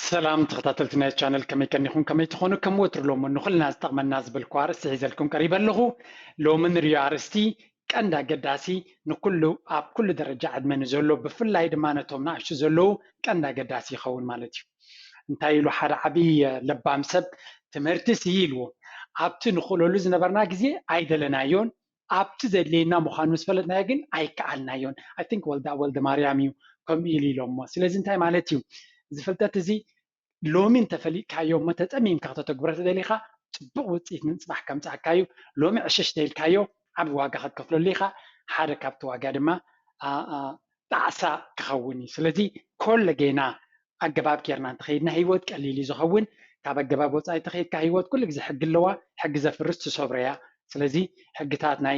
ሰላም ተኸታተልቲ ናይ ቻነል፣ ከመይ ቀኒኹም? ከመይ ትኾኑ? ከም ወትሩ ሎሚ ንኹልና ዝጠቕመና ዝበልኩ ኣርእስቲ ሒዘልኩም ቀሪበ ኣለኹ። ሎሚ ንሪኦ ኣርእስቲ ቀንዲ ኣገዳሲ፣ ንኩሉ፣ ኣብ ኩሉ ደረጃ ዕድመ ንዘሎ፣ ብፍላይ ድማ ነቶም ንኣሽቱ ዘለዉ ቀንዲ ኣገዳሲ ይኸውን ማለት እዩ። እንታይ ኢሉ ሓደ ዓብዪ ለባም ሰብ፣ ትምህርትሲ ኢልዎ ኣብቲ ንኽእለሉ ዝነበርና ግዜ ኣይደለናዮን፣ ኣብቲ ዘድልየና ምዃኑ ምስ ፈለጥናዮ ግን ኣይከኣልናዮን። I think ወልዳ ወልደ ማርያም እዩ ከምኡ ኢሉ ኢሎሞ። ስለዚ እንታይ ማለት እዩ? እዚ ፍልጠት እዚ ሎሚ እንተፈሊጥካዮ እሞ ተጸሚምካ ከተተግብሮ ተደሊኻ፣ ጽቡቕ ውጽኢት ንጽባሕ ከምጽኣካ እዩ። ሎሚ ዕሽሽ ተኢልካዮ፣ ዓቢ ዋጋ ክትከፍለሉ ኢኻ። ሓደ ካብቲ ዋጋ ድማ ጣዕሳ ክኸውን እዩ። ስለዚ ኮለ ጌና ኣገባብ ጌርና እንተኸይድና ህይወት ቀሊል እዩ ዝኸውን። ካብ ኣገባብ ወጻኢ ተኸይድካ ህይወት ኩሉ ግዜ ሕጊ ኣለዋ። ሕጊ ዘፍርስ ትሰብሮ እያ። ስለዚ ሕግታት ናይ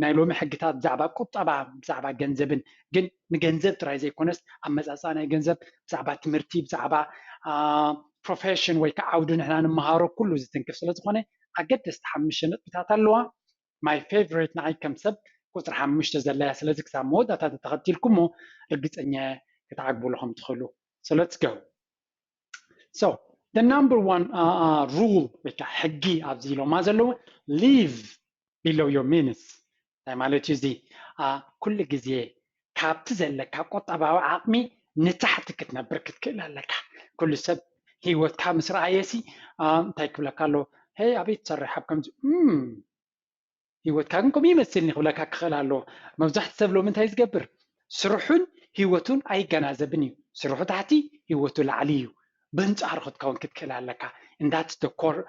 ናይ ሎሚ ሕግታት ብዛዕባ ቁጠባ፣ ብዛዕባ ገንዘብን፣ ግን ንገንዘብ ጥራይ ዘይኮነስ ኣመጻጽኣ ናይ ገንዘብ፣ ብዛዕባ ትምህርቲ፣ ብዛዕባ ፕሮፌሽን ወይ ከዓ ዓውዲ ንሕና ንመሃሮ ኩሉ ዝትንክፍ ስለ ዝኾነ ኣገደስቲ ሓሙሽተ ነጥብታት ኣለዋ። My favorite ንዓይ ከም ሰብ ቁፅሪ ሓሙሽተ ዘለያ። ስለዚ ክሳብ መወዳእታ ተተኸቲልኩሞ ርግፀኛ ክትዓግብሉ ከም ትኽእሉ። So let's go. So the number one rule ወይ ከዓ ሕጊ ኣብዚ ኢሎማ ዘለዉ፣ live below your means። እንታይ ማለት እዩ እዚ? ኩሉ ግዜ ካብቲ ዘለካ ቁጠባዊ ዓቕሚ ንታሕቲ ክትነብር ክትክእል ኣለካ። ኩሉ ሰብ ህይወትካ ምስ ረኣየሲ እንታይ ክብለካ ኣሎ? ሄይ ኣበይ ትሰርሕ ኣብ ከምዚ ህይወትካ ግን ከምኡ ይመስልኒ ክብለካ ክኽእል ኣለዎ። መብዛሕቲ ሰብ ሎሚ እንታይ ዝገብር? ስርሑን ህይወቱን ኣይገናዘብን እዩ። ስርሑ ታሕቲ፣ ህይወቱ ላዕሊ እዩ። በንጻሩ ክትከውን ክትክእል ኣለካ። And that's the core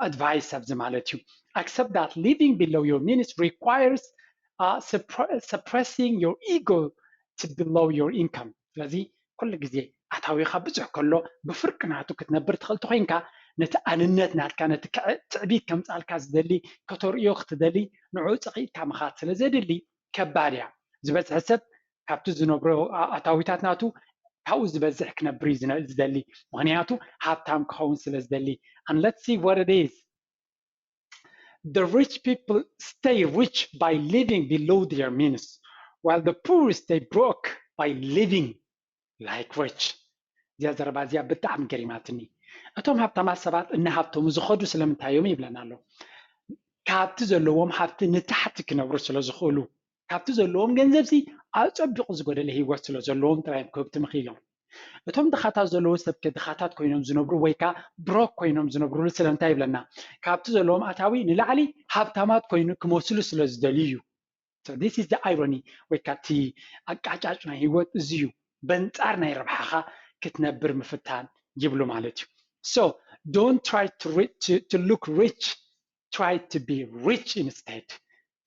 advice ኣብዚ ማለት እዩ። Accept that living below your means requires suppressing your ego to below your income. ስለዚ ኩሉ ግዜ ኣታዊኻ ብዙሕ ከሎ ብፍርቂ ናቱ ክትነብር ትኽእል ተኾይንካ፣ ነቲ ኣንነት ናትካ፣ ነቲ ትዕቢት ከምጻልካ ዝደሊ፣ ከተርእዮ ክትደሊ፣ ንዕኡ ጸቒጥካ ምኻድ ስለ ዘድሊ ከባድ እያ። ዝበዝሐ ሰብ ካብቲ ዝነብሮ ኣታዊታት ናቱ ካብኡ ዝበዝሕ ክነብር እዩ ዝደሊ፣ ምኽንያቱ ሃብታም ክኸውን ስለ ዝደሊ። And let's see what it is. The rich people stay rich by living below their means, while the poor stay broke by living like rich. እዚኣ ዘረባ እዚኣ ብጣዕሚ ገሪማትኒ። እቶም ሃብታማት ሰባት እናሃብተሙ ዝኸዱ ስለምንታይ እዮም ይብለና ኣሎ። ካብቲ ዘለዎም ሃብቲ ንታሕቲ ክነብሩ ስለ ዝኽእሉ፣ ካብቲ ዘለዎም ገንዘብሲ ኣጸቢቑ ዝጎደለ ህይወት ስለ ዘለዎም ጥራይ እዮም ክህብትሙ ክኢሎም። እቶም ድኻታት ዘለዉ ሰብ ከ ድኻታት ኮይኖም ዝነብሩ ወይ ከዓ ብሮክ ኮይኖም ዝነብሩሉ ስለምንታይ ይብለና? ካብቲ ዘለዎም ኣታዊ ንላዕሊ ሃብታማት ኮይኑ ክመስሉ ስለ ዝደልዩ እዩ። So this is the irony ወይ ከዓ እቲ ኣቃጫጭ ናይ ህይወት እዚ እዩ። በንጻር ናይ ረብሓኻ ክትነብር ምፍታን ይብሉ ማለት እዩ። So don't try to, to, to look rich, try to be rich instead.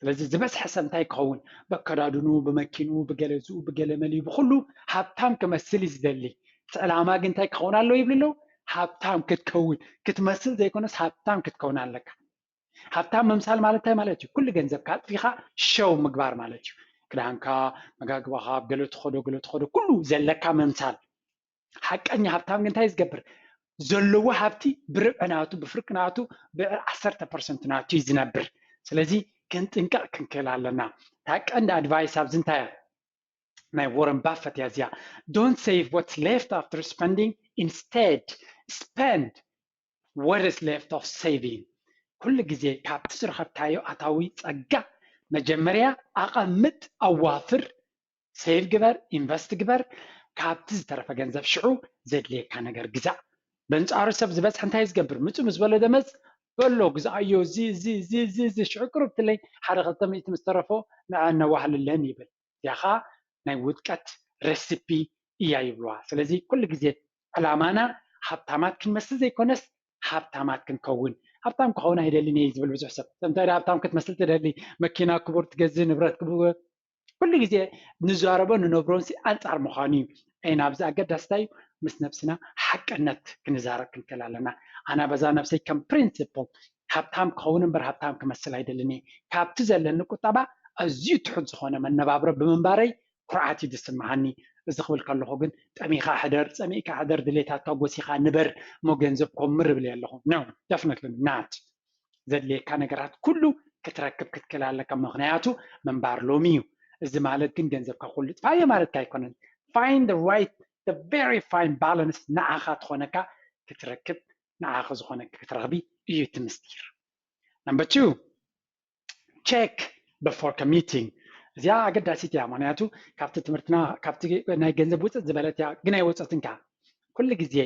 ስለዚ ዝበዝሐ ሰብ እንታይ ክኸውን? በከዳድኑ፣ ብመኪኑ፣ ብገለዝኡ፣ ብገለ መሊኡ፣ ብኩሉ ሃብታም ክመስል እዩ ዝደሊ። እቲ ዕላማ ግን እንታይ ክኸውን ኣለዎ ይብሉ ኣለዉ? ሃብታም ክትከውን፣ ክትመስል ዘይኮነስ ሃብታም ክትከውን ኣለካ። ሃብታም ምምሳል ማለት እንታይ ማለት እዩ? ኩሉ ገንዘብካ ኣጥፊኻ ሸው ምግባር ማለት እዩ። ክዳንካ፣ መጋግባኻ፣ ኣብ ገለ ትኸዶ፣ ገለ ትኸዶ፣ ኩሉ ዘለካ ምምሳል። ሓቀኛ ሃብታም ግን እንታይ ዝገብር? ዘለዎ ሃብቲ ብርብዒ ናቱ፣ ብፍርቂ ናቱ፣ ብዕር ዓሰርተ ፐርሰንት ናቱ እዩ ዝነብር። ስለዚ ክንጥንቀቕ ክንክእል ኣለና። እታ ቀንዲ ኣድቫይስ ኣብዚ እንታይ እያ? ናይ ወረን ባፈት እያ እዚኣ። Don't save what's left after spending, instead spend what is left of saving። ኩሉ ግዜ ካብቲ ዝረኸብካዮ ኣታዊ ጸጋ መጀመርያ ኣቐምጥ፣ ኣዋፍር፣ ሴቭ ግበር፣ ኢንቨስት ግበር። ካብቲ ዝተረፈ ገንዘብ ሽዑ ዘድልየካ ነገር ግዛእ። በንጻሩ ሰብ ዝበዝሐ እንታይ ዝገብር? ምጹ ምስ በሎ ደመጽ በሎ ግዛኣዮ፣ እዚ እዚ እዚ እዚ እዚ ሽዑ ቅሩብ ትለይ ሓደ ክልተ ሚእቲ ምስ ተረፎ ንዓ ነዋህልለን ይብል። እዚኣ ኸዓ ናይ ውድቀት ረሲፒ እያ ይብልዋ። ስለዚ ኩሉ ግዜ ዕላማና ሃብታማት ክንመስል ዘይኮነስ ሃብታማት ክንከውን። ሃብታም ክኸውን ኣይደልን እየ ዝብል ብዙሕ ሰብ። እንታይ ደኣ ሃብታም ክትመስል ትደሊ? መኪና ክቡር ትገዝእ፣ ንብረት ክቡር። ኩሉ ግዜ ንዛረቦ ንነብሮን ሲ ኣንጻር ምዃኑ እዩ። ኣይ ናብዚ ኣገዳስታ እዩ ምስ ነብስና ሓቅነት ክንዛረብ ክንክእል ኣለና። ኣና በዛ ነብሰይ ከም ፕሪንሲፕል ሃብታም ክኸውን እምበር ሃብታም ክመስል ኣይደልን እየ። ካብቲ ዘለኒ ቁጠባ ኣዝዩ ትሑት ዝኾነ መነባብሮ ብምንባረይ ኩርዓት እዩ ዝስምዓኒ። እዚ ክብል ከለኹ ግን ጠሚኻ ሕደር፣ ጸሚእካ ሕደር፣ ድሌታትካ ጎሲኻ ንበር እሞ ገንዘብ ኮምር እብል እየ ኣለኹ። No, definitely not። ዘድልየካ ነገራት ኩሉ ክትረክብ ክትክእል ኣለካ። ምኽንያቱ ምንባር ሎሚ እዩ። እዚ ማለት ግን ገንዘብካ ኩሉ ጥፋዮ ማለትካ ኣይኮነን። Find the right the very fine balance ንዓኻ ትኾነካ ክትረክብ፣ ንዓኻ ዝኾነ ክትረኽቢ እዩ እቲ ምስጢር። Number two, check before committing። እዚኣ ኣገዳሲት እያ፣ ምክንያቱ ካብቲ ትምህርትና ካብቲ ናይ ገንዘብ ውፅእ ዝበለት እያ፣ ግን ኣይወፀትን ከኣ። ኩሉ ግዜ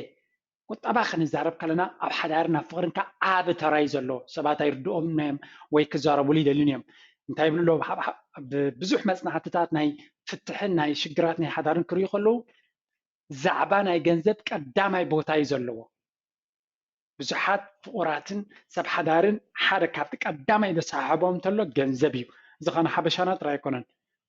ቁጠባ ክንዛረብ ከለና ኣብ ሓዳርን ኣብ ፍቅርን ከዓ ዓቢ ተራ እዩ ዘለዎ። ሰባት ኣይርድኦም እዮም ወይ ክዛረቡሉ ይደልዩን እዮም። እንታይ ይብሉ ኣለዉ? ብሓ-፣ ብሓ-፣ ብብዙሕ መጽናዕትታት ናይ ፍትሕን ናይ ሽግራት ናይ ሓዳርን ክርእዩ ከለዉ፣ ዛዕባ ናይ ገንዘብ ቀዳማይ ቦታ እዩ ዘለዎ። ብዙሓት ፍቑራትን ሰብ ሓዳርን ሓደ ካብቲ ቀዳማይ ዘሰሓሕቦም እንተሎ ገንዘብ እዩ። እዚ ኸነ ሓበሻና ጥራይ ኣይኮነን፣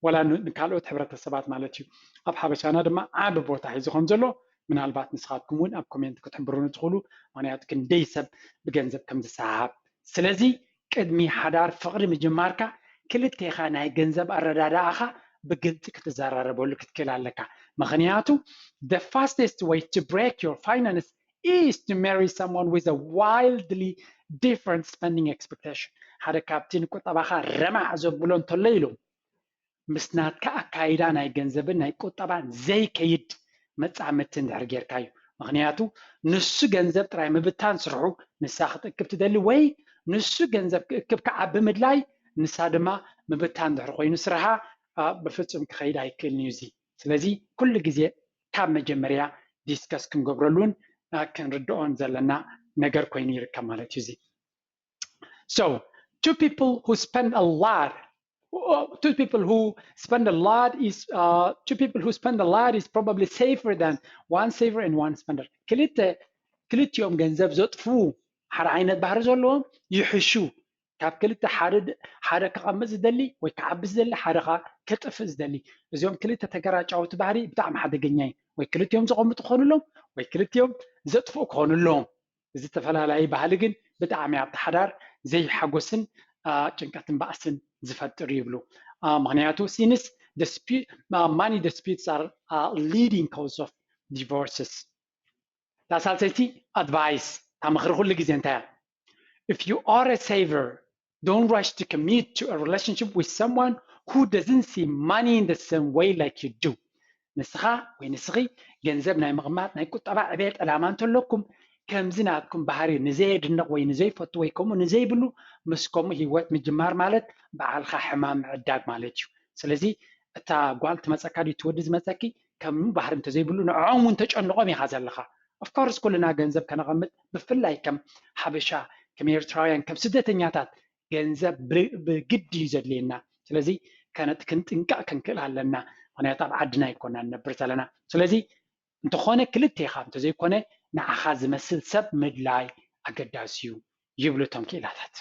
ዋላ ን-፣ ንካልኦት ሕብረተሰባት ማለት እዩ። ኣብ ሓበሻና ድማ ዓቢ ቦታ ሒዙ ከም ዘሎ ምናልባት ንስኻትኩም እውን ኣብ ኮሜንት ክትሕብሩኒ ትኽእሉ። ምክንያቱ ክንደይ ሰብ ብገንዘብ ከም ዝሰሓሓብ። ስለዚ ቅድሚ ሓዳር ፍቕሪ ምጅማርካ ክልቴኻ ናይ ገንዘብ ኣረዳድኣኻ ብግልጺ ክትዘራረበሉ ክትክእል ኣለካ። ምክንያቱ the fastest way to break your finance is to marry someone with a wildly different spending expectation። ሓደ ካብቲ ንቁጠባኻ ረማዕ ዘብሎ እንተሎ ኢሉ ምስ ናትካ ኣካይዳ ናይ ገንዘብን ናይ ቁጠባን ዘይከይድ መጻምድቲ እንድሕር ጌርካ እዩ። ምክንያቱ ንሱ ገንዘብ ጥራይ ምብታን ስርሑ፣ ንሳ ክትእክብ ትደሊ፣ ወይ ንሱ ገንዘብ ክእክብ ክዓቢ ምድላይ፣ ንሳ ድማ ምብታን እንድሕር ኮይኑ ስርሓ፣ ኣ፣ ብፍጹም ክኸይድ ኣይክእልን እዩ እዚ። ስለዚ ኩሉ ግዜ ካብ መጀመርያ ዲስከስ ክንገብረሉን፣ ኣ፣ ክንርድኦን ዘለና ነገር ኮይኑ ይርከብ ማለት እዩ እዚ። So, two people who spend a lot, uh, two people who spend a lot is, uh, two people who spend a lot is probably safer than one saver and one spender. ክልተ፣ ክልቲኦም ገንዘብ ዘጥፍኡ ሓደ ዓይነት ባህሪ ዘለዎም ይሕሹ። ካብ ክልተ ሓደ ድ-፣ ሓደ ክቐምጥ ዝደሊ ወይ ክዓቢ ዝደሊ፣ ሓደ ኸዓ ከጥፍእ ዝደሊ። እዚኦም ክልተ ተገራጫውቲ ባህሪ ብጣዕሚ ሓደገኛ እዩ። ወይ ክልቲኦም ዘቐምጡ ክኾኑ ኣለዎም ወይ ክልቲኦም ዘጥፍኡ ክኾኑ ኣለዎም። እዚ ተፈላለየ ባህሊ ግን ብጣዕሚ ኣብቲ ሓዳር ዘይሓጎስን፣ ኣ፣ ጭንቀትን ባእስን ዝፈጥር እዩ ይብሉ። ኣ፣ ምክንያቱ since the dispu-፣ ኣ፣ money disputes are, ኣ፣ leading cause of divorces። እታ ሳልሰይቲ ኣድቫይስ፣ እታ ምኽሪ ኩሉ ግዜ እንታይ እያ? If you are a saver, don't rush to commit to a relationship with someone who doesn't see money in the same way like you do. ንስኻ ወይ ንስኺ ገንዘብ ናይ ምቕማጥ ናይ ቁጠባ ዕቤት ዕላማ እንተለኩም፣ ከምዚ ናትኩም ባህሪ ንዘየድንቕ ወይ ንዘይፈቱ ወይ ከምኡ ንዘይብሉ፣ ምስ ከምኡ ህይወት ምጅማር ማለት በዓልኻ ሕማም ምዕዳግ ማለት እዩ። ስለዚ እታ ጓል ትመፀካ ድዩ እቲ ወዲ ዝመፀኪ ከምኡ ባህሪ እንተዘይብሉ ንዕኦም እውን ተጨንቖም ኢኻ ዘለኻ። Of course ኩልና ገንዘብ ከነቐምጥ ብፍላይ ከም ሓበሻ፣ ከም ኤርትራውያን፣ ከም ስደተኛታት ገንዘብ ብ-፣ ብግዲ እዩ ዘድልየና። ስለዚ ከነ-፣ ክንጥንቀቕ ክንክእል ኣለና። ምክንያቱ ኣብ ዓድና ኣይኮና ንነብር ዘለና። ስለዚ እንተኾነ ክልቴኻ እንተዘይኮነ ንዓኻ ዝመስል ሰብ ምድላይ ኣገዳሲ እዩ ይብሉ እቶም ክኢላታት።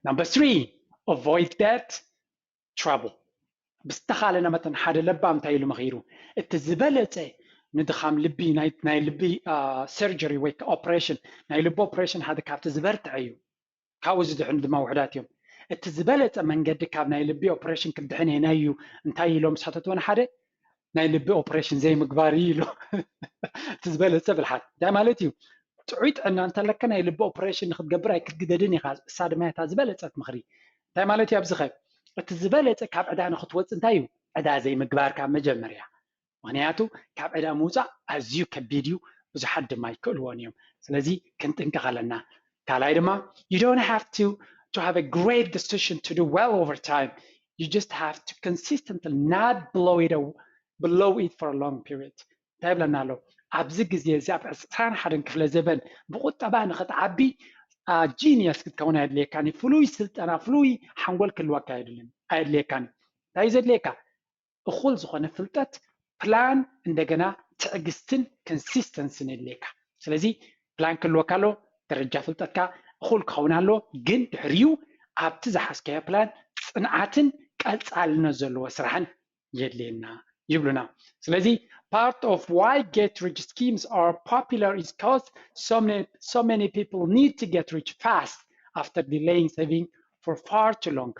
Number three, avoid debt trouble። ብዝተኻለና መጠን ሓደ ለባም እንታይ ኢሉ መኺሩ? እቲ ዝበለጸ ንድኻም ልቢ፣ ናይ፣ ናይ ልቢ፣ ኣ፣ ሰርጀሪ ወይ ከዓ ኦፕሬሽን፣ ናይ ልቢ ኦፕሬሽን ሓደ ካብቲ ዝበርትዐ እዩ። ካብኡ ዝድሕኑ ድማ ውሑዳት እዮም። እቲ ዝበለጸ መንገዲ ካብ ናይ ልቢ ኦፕሬሽን ክድሕን የናይ እዩ እንታይ ኢሎም ዝሓተትዎ ንሓደ? ናይ ልቢ ኦፕሬሽን ዘይምግባር እዩ ኢሉ። እቲ ዝበለጸ ብልሓት። እንታይ ማለት እዩ? ጥዑይ ጥዕና እንተለካ ናይ ልቢ ኦፕሬሽን ንክትገብር ኣይክትግደድን ኢኻ። እሳ ድማ እታ ዝበለጸት ምኽሪ። እንታይ ማለት እዩ? ኣብዚ ኸ እቲ ዝበለጸ ካብ ዕዳ ንክትወጽእ እንታይ እዩ? ዕዳ ዘይምግባር ካብ መጀመርያ። ምክንያቱ ካብ ዕዳ ምውፃእ ኣዝዩ ከቢድ እዩ፣ ብዙሓት ድማ ኣይክእልዎን እዮም። ስለዚ ክንጥንቀቕ ኣለና። ካልኣይ ድማ you don't have to, to have a great decision to do well over time. You just have to consistently not blow it a-, blow it for a long period. እንታይ ይብለና ኣሎ? ኣብዚ ግዜ እዚ ኣብ ዕስራን ሓደን ክፍለ ዘበን ብቁጠባ ንክትዓቢ፣ ኣ፣ ጂኒየስ ክትከውን ኣየድልየካን እዩ። ፍሉይ ስልጠና፣ ፍሉይ ሓንጎል ክህልወካ ኣየድልን-፣ ኣየድልየካን እዩ። እንታይ እዩ ዘድልየካ? እኹል ዝኾነ ፍልጠት፣ ፕላን፣ እንደገና ትዕግስትን ኮንሲስተንስን የድልየካ። ስለዚ ፕላን ክህልወካ ኣሎ፣ ደረጃ ፍልጠትካ እኹል ክኸውን ኣሎ፣ ግን ድሕሪኡ ኣብቲ ዝሓዝካዮ ፕላን ጽንዓትን ቀጻልነት ዘለዎ ስራሕን የድልየና ይብሉና። ስለዚ part of why get rich schemes are popular is cause so many, so many people need to get rich fast after delaying saving for far too long።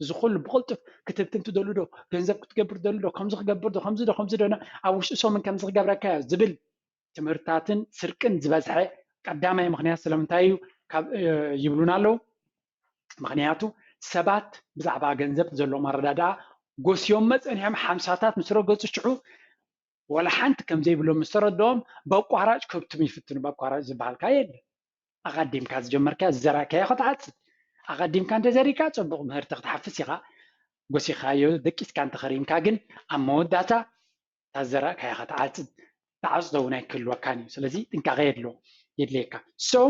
እዚ ኩሉ ብቕልጡፍ ክትብትን ትደሉ ዶ፣ ገንዘብ ክትገብር ትደሉ ዶ፣ ከምዚ ክገብር ዶ፣ ከምዚ ዶ፣ ከምዚ ዶ፣ ኣብ ውሽጢ ሰሙን ከምዚ ክገብረካ እዮ ዝብል ትምህርታትን ስርቅን ዝበዝሐ ቀዳማይ ምኽንያት ስለምንታይ እዩ ካብ፣ እ፣ ይብሉና ኣለዉ። ምኽንያቱ ሰባት ብዛዕባ ገንዘብ ዘለዎም ኣረዳድኣ ጎስዮሞ ጸኒሖም ሓምሳታት ምስ ረገጹ ሽዑ ወላ ሓንቲ ከም ዘይብሎም ምስ ተረድኦም በቋራጭ ከብትም ይፍትኑ። በቋራጭ ዝበሃልካ የለ። ኣቐዲምካ ዝጀመርካ ዝዘራእካዮ ክትዓጽድ፣ ኣቐዲምካ እንተዘሪእካ ጽቡቕ ምህርቲ ክትሓፍስ ኢኻ። ጎሲኻዮ ደቂስካ እንተኸሪምካ ግን ኣብ መወዳእታ እታ ዝዘራእካያ ክትዓጽድ፣ ትዓጽዶ እውን ኣይክህልወካን እዩ። ስለዚ ጥንቃቐ የድሎ የድልየካ። So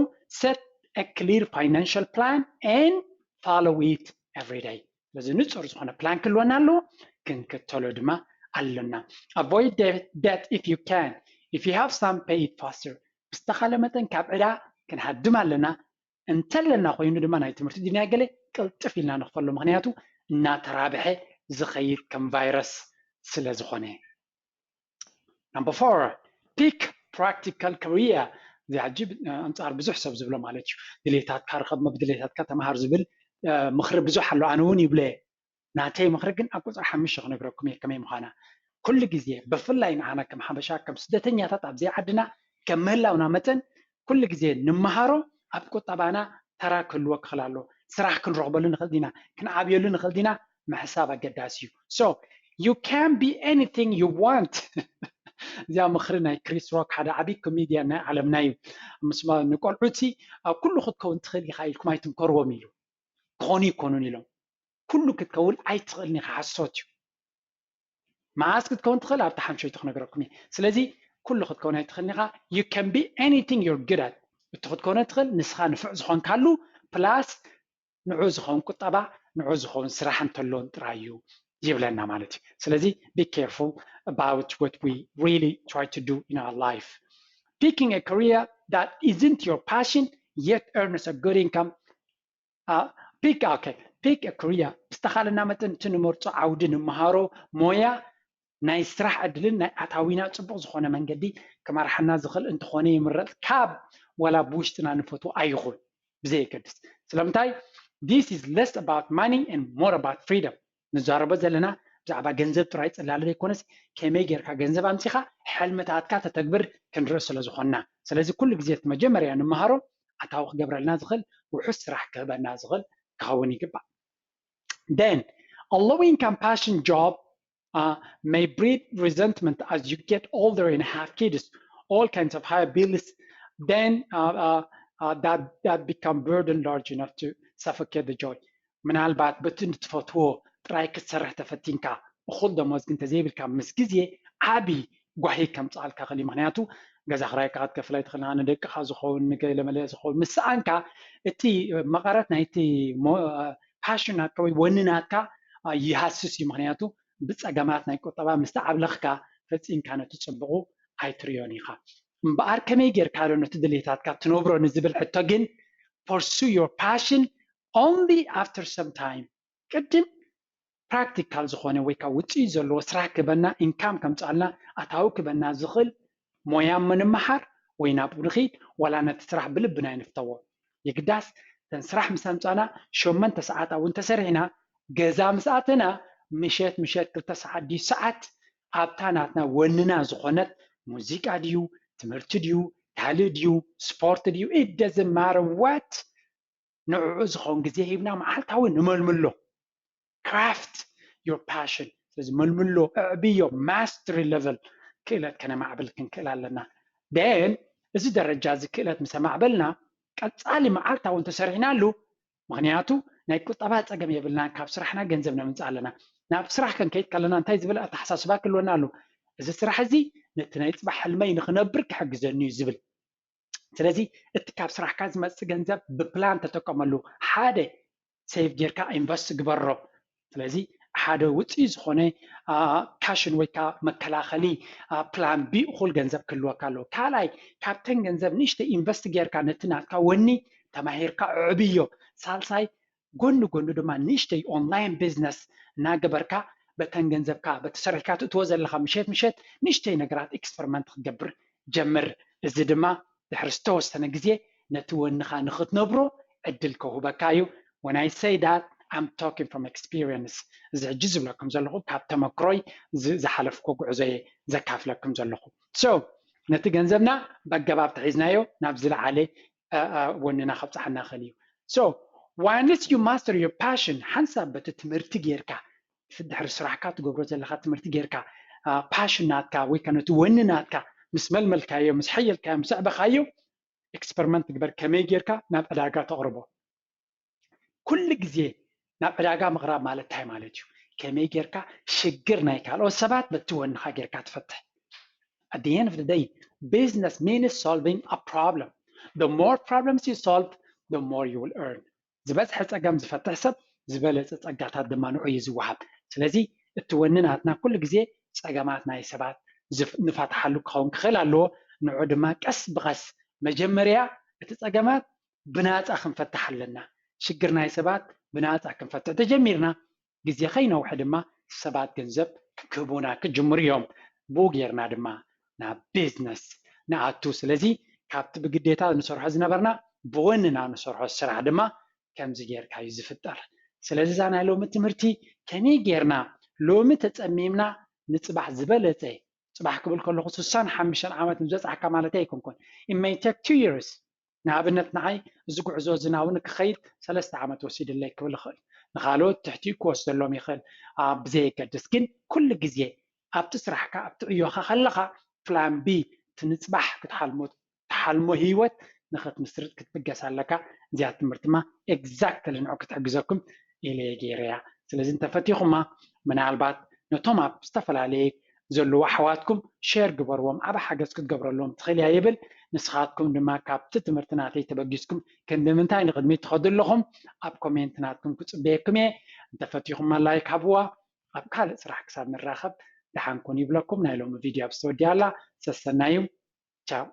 set a clear financial plan and follow it every day. ስለዚ ንጹር ዝኾነ ፕላን ክህልወና ኣለዎ፣ ክንክተሎ ድማ ኣለና። Avoid debt if you can. If you have some, pay it faster. ብዝተኻለ መጠን ካብ ዕዳ ክንሃድም ኣለና። እንተለና ኮይኑ ድማ ናይ ትምህርቲ ድንያ ገለ ቅልጥፍ ኢልና ንኽፈሎ፣ ምክንያቱ እናተራብሐ ዝኸይድ ከም ቫይረስ ስለ ዝኾነ። Number four, pick practical career. እዚ ሕጂ ኣንጻር ብዙሕ ሰብ ዝብሎ ማለት እዩ። ድሌታትካ ርኸብ፣ ብድሌታትካ ተምሃር ዝብል ምኽሪ ብዙሕ ኣሎ። ኣነ እውን ይብለ። ናተይ ምኽሪ ግን ኣብ ቁፅሪ ሓሙሽተ ክነግረኩም እየ ከመይ ምዃና። ኩሉ ግዜ ብፍላይ ንዓና ከም ሓበሻ ከም ስደተኛታት ኣብዘይ ዓድና ከም ምህላውና መጠን ኩሉ ግዜ ንምሃሮ ኣብ ቁጠባና ተራ ክህልዎ ክኽእል ኣሎ። ስራሕ ክንረኽበሉ ንኽእል ዲና፣ ክንዓብየሉ ንኽእል ዲና ምሕሳብ ኣገዳሲ እዩ። So you can be anything you want. እዚኣ ምኽሪ ናይ ክሪስ ሮክ፣ ሓደ ዓብዪ ኮሜድያን ናይ ዓለምና እዩ። ምስ ንቆልዑት ኣብ ኩሉ ክትከውን ትኽእል ኢኻ ኢልኩም ኣይትምከርዎም ኢሉ። ክኾኑ ይኮኑን ኢሎም። ኩሉ ክትከውን ኣይትኽእልን ኢኻ፣ ሓሶት እዩ። መዓስ ክትከውን ትኽእል ኣብቲ ሓምሸይቲ ክነግረኩም እየ። ስለዚ ኩሉ ክትከውን ኣይትኽእልን ኢኻ። You can be anything you're good at። እቲ ክትከውነ ትኽእል ንስኻ ንፉዕ ዝኾንካሉ plus ንዑ ዝኸውን ቁጠባ፣ ንዑ ዝኸውን ስራሕ እንተሎን ጥራይ እዩ ይብለና ማለት እዩ። ስለዚ be careful about what we really try to do in our life. Picking a career that isn't your passion yet earns a good income. Pick, okay, pick a career. ብዝተኻለና መጠን እቲ ንመርጾ ዓውዲ፣ ንመሃሮ ሞያ ናይ ስራሕ ዕድልን ናይ ኣታዊና ጽቡቕ ዝኾነ መንገዲ ክመርሓና ዝኽእል እንተኾነ ይምረጽ፣ ካብ ዋላ ብውሽጥና ንፈትዎ ኣይኹን ብዘየገድስ። ስለምንታይ? This is less about money and more about freedom. ንዛረቦ ዘለና ብዛዕባ ገንዘብ ጥራይ ጽላለ ዘይኮነስ ከመይ ጌርካ ገንዘብ ኣምጺኻ ሕልምታትካ ተተግብር ክንርኢ ስለ ዝኾንና። ስለዚ ኩሉ ግዜ እቲ መጀመርያ ንመሃሮ ኣታዊ ክገብረልና ዝኽእል ውሑስ ስራሕ ክህበና ዝኽእል ክኸውን ይግባእ። Then a low income passion job uh, may breed resentment as you get older and have kids, all kinds of high bills, then uh, uh, uh, that, that become burden large enough to suffocate the joy. ምናልባት በቲ ንትፈትዎ ጥራይ ክትሰርሕ ተፈቲንካ እኹል ደሞዝ ግን ተዘይብልካ ምስ ግዜ ዓቢ ጓሂ ከምፅኣልካ ክእል። ምክንያቱ ገዛ ክራይካ ክትከፍል ኣይትኽእልና፣ ንደቅኻ ዝኸውን ንገለመለ ዝኸውን ምስ ሰኣንካ እቲ መቐረት ናይቲ ፓሽን ናትካ ወይ ወኒ ናትካ ይሃስስ እዩ። ምክንያቱ ብፀገማት ናይ ቁጠባ ምስ ተዓብለኽካ ፈፂምካ ነቲ ፅቡቑ ኣይትሪዮን ኢኻ። እምበኣር ከመይ ጌርካ ዶ ነቲ ድሌታትካ ትነብሮ ንዝብል ሕቶ ግን pursue your passion only after some time። ቅድም ፕራክቲካል ዝኾነ ወይ ከዓ ውፅኢት ዘለዎ ስራሕ ክበና፣ ኢንካም ከምፅኣልና፣ ኣታዊ ክበና ዝኽእል ሞያ እሞ ንምሓር ወይ ናብኡ ንኽይድ፣ ዋላ ነቲ ስራሕ ብልብና ይንፍተዎ። የግዳስ እተን ስራሕ ምስ ኣምፃና ሸመንተ ሰዓት እውን ተሰሪሕና ገዛ ምስ ኣተና ምሸት ምሸት ክልተ ሰዓት ድዩ ሰዓት ኣብታ ናትና ወንና ዝኾነት ሙዚቃ ድዩ ትምህርቲ ድዩ ካልእ ድዩ ስፖርት ድዩ it doesn't matter what ንዕኡ ዝኸውን ግዜ ሂብና መዓልታዊ ንመልምሎ። Craft your passion። ስለዚ መልምሎ፣ ኣዕብዮ፣ mastery level ክእለት ከነማዕብል ክንክእል ኣለና። Then እዚ ደረጃ እዚ ክእለት ምስ ኣማዕበልና ቀፃሊ መዓልታዊ እንተሰሪሕናሉ፣ ምክንያቱ ናይ ቁጠባ ፀገም የብልናን፣ ካብ ስራሕና ገንዘብ ነምፅእ ኣለና። ናብ ስራሕ ክንከይድ ከለና እንታይ ዝበለ ኣተሓሳስባ ክህልወና ኣሎ? እዚ ስራሕ እዚ ነቲ ናይ ፅባሕ ሕልመይ ንክነብር ክሕግዘኒ እዩ ዝብል። ስለዚ እቲ ካብ ስራሕካ ዝመፅእ ገንዘብ ብፕላን ተጠቀመሉ። ሓደ ሴቭ ጌርካ ኢንቨስት ግበሮ። ስለዚ ሓደ ውፅኢ ዝኾነ ካሽን ወይ ከዓ መከላኸሊ ፕላን ቢ እኹል ገንዘብ ክህልወካ ኣለዎ። ካልኣይ ካብተን ገንዘብ ንእሽተይ ኢንቨስት ጌርካ ነቲ ናትካ ወኒ ተማሂርካ ዕብዮ። ሳልሳይ ጎኒ ጎኒ ድማ ንእሽተይ ኦንላይን ቢዝነስ እናገበርካ በተን ገንዘብካ በቲ ሰሪሕካ ትእትዎ ዘለካ ምሸት ምሸት ንእሽተይ ነገራት ኤክስፐሪመንት ክትገብር ጀምር። እዚ ድማ ድሕሪ ዝተወሰነ ግዜ ነቲ ወንኻ ንኽትነብሮ ዕድል ከውህበካ እዩ። When I say that, I'm talking from experience። እዚ ሕጂ ዝብለኩም ዘለኹ ካብ ተመክሮይ ዝሓለፍኩ ጉዕዞ እየ ዘካፍለኩም ዘለኹ። So ነቲ ገንዘብና በገባብ ተሒዝናዮ ናብ ዝለዓለ ወንና ከብፅሓና ይኽእል እዩ። So once you master your passion፣ ሓንሳብ በቲ ትምህርቲ ጌርካ ድሕሪ ስራሕካ ትገብሮ ዘለካ ትምህርቲ ጌርካ ፓሽን ናትካ ወይ ከ ነቲ ወኒ ናትካ ምስ መልመልካዮ፣ ምስ ሓየልካዮ፣ ምስ ኣዕበኻዮ፣ ኤክስፐሪመንት ግበር ከመይ ጌርካ ናብ ዕዳጋ ተቕርቦ። ኩሉ ግዜ ናብ ዕዳጋ ምቕራብ ማለት እንታይ ማለት እዩ? ከመይ ጌርካ ሽግር ናይ ካልኦት ሰባት በቲ ወንኻ ጌርካ ትፈትሕ። At the end of the day, business means solving a problem. The more problems you solve, the more you will earn. ዝበዝሐ ጸገም ዝፈትሕ ሰብ ዝበለጸ ጸጋታት ድማ ንዑ እዩ ዝወሃብ። ስለዚ እቲ ወኒ ናትና ኩሉ ግዜ ጸገማት ናይ ሰባት ንፈትሓሉ ክኸውን ክኽእል ኣለዎ። ንዑ ድማ ቀስ ብቐስ መጀመርያ እቲ ጸገማት ብናጻ ክንፈትሕ ኣለና። ሽግር ናይ ሰባት ብናጻ ክንፈትሕ ተጀሚርና ግዜ ከይነውሐ ድማ ሰባት ገንዘብ ክህቡና ክጅምሩ እዮም። ብኡ ጌርና ድማ ናብ ቢዝነስ ንኣቱ። ስለዚ ካብቲ ብግዴታ ንሰርሖ ዝነበርና ብወንና ንሰርሖ ስራሕ ድማ ከምዚ ጌርካ እዩ ዝፍጠር። ስለዚ እዛ ናይ ሎሚ ትምህርቲ ከመይ ጌርና ሎሚ ተጸሚምና ንጽባሕ ዝበለጸ፣ ጽባሕ ክብል ከለኹ ስሳን ሓሙሽተን ዓመት ንዘጽሓካ ማለት ኣይኮንኩን። It may take two years። ንኣብነት ንዓይ እዚ ጉዕዞ እዚ ናብኡ ንክኸይድ ሰለስተ ዓመት ወሲድለይ ክብል ይኽእል። ንኻልኦት ትሕቲኡ ክወስደሎም ይኽእል። ብዘየገድስ ግን ኩሉ ግዜ ኣብቲ ስራሕካ ኣብቲ ዕዮኻ ከለኻ ፕላን ቢ እቲ ንጽባሕ ክትሓልሞ ትሓልሞ ህይወት ንኽትምስርት ክትብገስ ኣለካ። እዚኣ ትምህርትማ ኤግዛክትሊ ንዑ ክትሕግዘኩም ኢለ ገይረያ። ስለዚ እንተፈቲኹማ ምናልባት ነቶም ኣብ ዝተፈላለየ ዘለዉ ኣሕዋትኩም ሼር ግበርዎም፣ ዓብ ሓገዝ ክትገብረሎም ትኽእል እያ ይብል። ንስኻትኩም ድማ ካብቲ ትምህርቲ ናተይ ተበጊስኩም ክንዲ ምንታይ ንቕድሚት ትኸዱ ኣለኹም ኣብ ኮሜንት ናትኩም ክጽበየኩም እየ። እንተፈቲኹማ ላይክ ሃብዋ። ኣብ ካልእ ስራሕ ክሳብ ንራኸብ ደሓን ኩኑ ይብለኩም። ናይ ሎሚ ቪድዮ ኣብ ዝተወዲኣ ኣላ። ሰሰናዩ። ቻው።